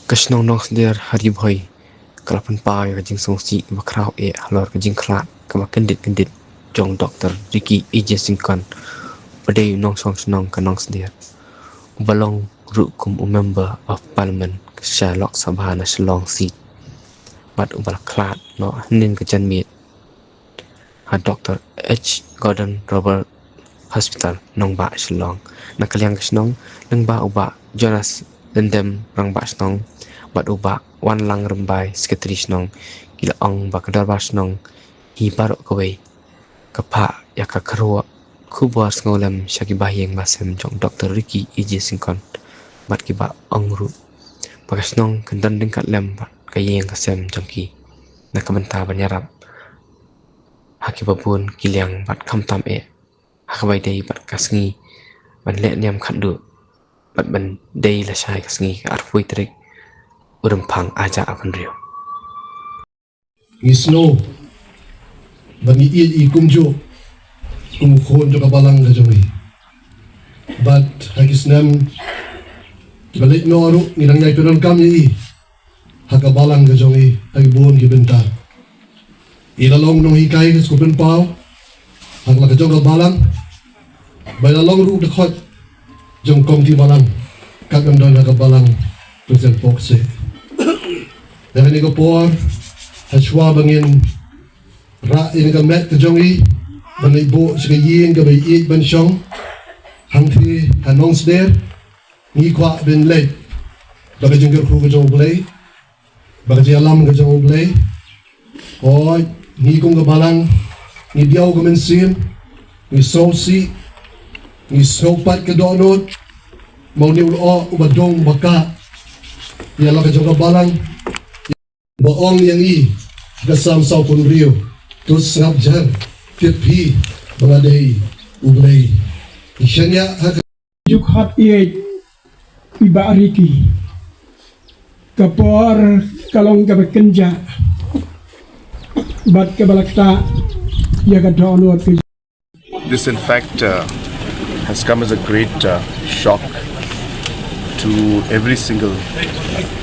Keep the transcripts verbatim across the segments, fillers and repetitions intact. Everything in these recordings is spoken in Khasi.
Ka shnong Nongsder ha Ri Bhoi ka la pynpaw ïa ka jingsngewsih ba khraw eh halor ka jingkhlad kaba kyndit kyndit jong Doctor Ricky A J Syngkon, ba dei u nongshong shnong ka Nongsder, uba long ruh kum u Member of Parliament sha Lok Sabha na Shillong seat, bad uba la khlad noh hynnin ka janmiet ha Doctor H Gordon Roberts Hospital, Nongbah, Shillong. Na ka liang ka shnong, lyngba u Bah Jonas Lyngdem, Rangbah Shnong, bad u Bah Wanlang Rymbai, Secretary Shnong, ki la ong ba ka Dorbar Shnong hi baroh kawei ka phah ïa ka kyrwoh khubor sngewlem sha ki bahaïing bahasem jong Doctor Ricky A J Syngkon, bad ki ba ong ruh ba ka shnong kan don ryngkat lem bad ka ïing ka sem jong ki, na ka bynta ban ïarap ha kiba bun ki liang bad khamtam eh ha kaba ïadei bad ka sngi ban leh niam khatduh bad ban dei lashai ka sngi ka arphew tarik u Rymphang arhajar arphew hynriew. Ngi sngew ba ngi ïeit ïa i kumjuh kum u khun jong ka balang ka jong ngi. Bad ha ki snem kiba leit noh ruh ngi dang ïai pyndonkam ïa i ha ka balang ka jong ngi ha ki bun ki bynta. I la long nonghikai ka skul pynpaw ha la ka jong ka balang, ba i la long ruh dkhot jong komiti balang, kat ban don ha ka balang President Pokse. Da kane ka por, ha shuwa ba ngin rah ïa ka met ka jong i ban leit buh sha ka ïing kaba i ïeit ban shong hangtei ha Nongsder, ngi kwah ban leit ba ka jingkyrkhu ka jong U Blei, ba ka jingïalam ka jong U Blei. Hooid, ngi kum ka balang ngi diaw ka mynsiem, ngi sngewsih, ngi sngewpait ka dohnud. Ma une u lyoh uba dong ba ka ïa la ka jong ka balang ba ong ïa ngi ha ka Salm sawphew hynriew, to sngap jar tiap phi ba nga dei U Blei. Ngi shaniah ha ka Juk hot ïeit i Bah Ricky. Ka por ka long kaba kynjah bad kaba la ktah ïa ka dohnud ka. This, in fact, uh, has come as a great uh, shock to every single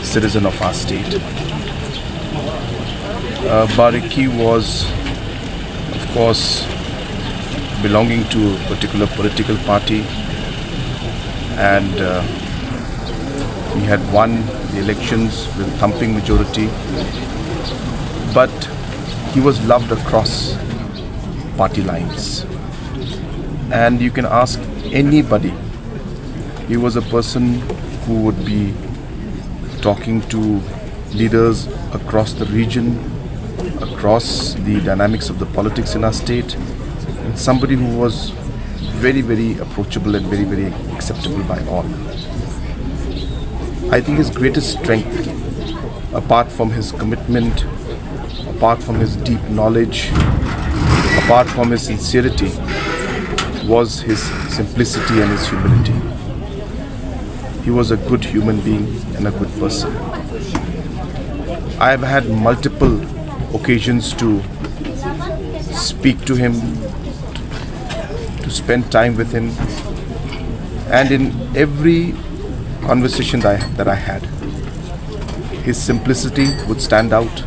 citizen of our state. Uh, Bah Ricky was, of course, belonging to a particular political party, and uh, he had won the elections with a thumping majority, but he was loved across party lines. And you can ask anybody, he was a person who would be talking to leaders across the region, across the dynamics of the politics in our state, and somebody who was very, very approachable and very, very acceptable by all. I think his greatest strength, apart from his commitment, apart from his deep knowledge, apart from his sincerity, was his simplicity and his humility. He was a good human being and a good person. I have had multiple occasions to speak to him, to spend time with him, and in every conversation that I, that I had, his simplicity would stand out,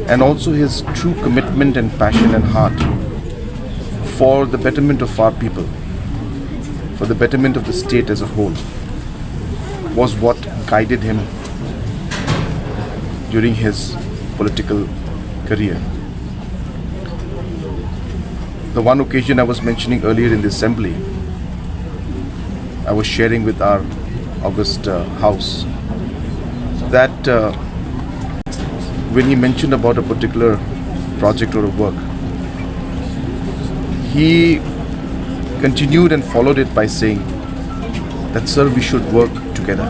and also his true commitment and passion and heart for the betterment of our people, for the betterment of the state as a whole, was what guided him during his political career. The one occasion I was mentioning earlier in the assembly, I was sharing with our August uh, house that uh, when he mentioned about a particular project or a work, he continued and followed it by saying that, "Sir, we should work together.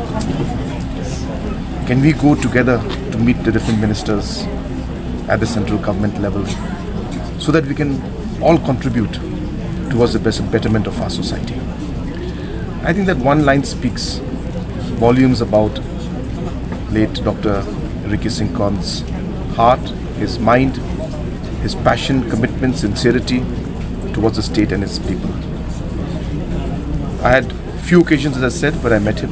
Can we go together to meet the different ministers at the central government level so that we can all contribute towards the best betterment of our society?" I think that one line speaks volumes about late Doctor Ricky Syngkon's heart, his mind, his passion, commitment, sincerity towards the state and its people. I had few occasions, as I said, where I met him.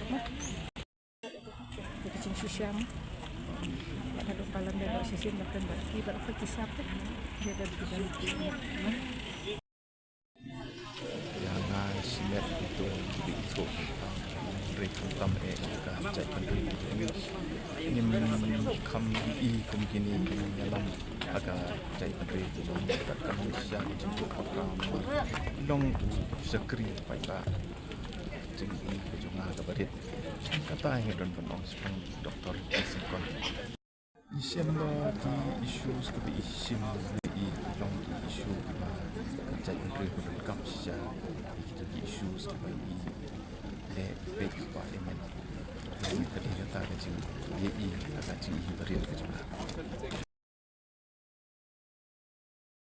Ka jingshisha mo. Bad haduh ba lada dei shisien ba kren bad ki bad ki sap. Ïa ka dei ki Ïa nga shimet ito ki dei ito. Ri khamtam eh ka jait bynriew. Ngim kham i kum kine ki nongïalam ha ka jait bynriew ki long, bad ka long shisha ka jingkyrpad ka long u shakri paidbah. Jingim ka jong nga kaba rit. Kata nga don ban ong shaphang Doctor Singkon. I shem ba ki issues kiba i shim, i long ki issue kiba ka jaitbynriew ka donkam shisha. Kita ki issues kiba i leh beit ha parliament. Ka dei kata ka jingïohi, kata ka jingïohi ba rit ka jong nga.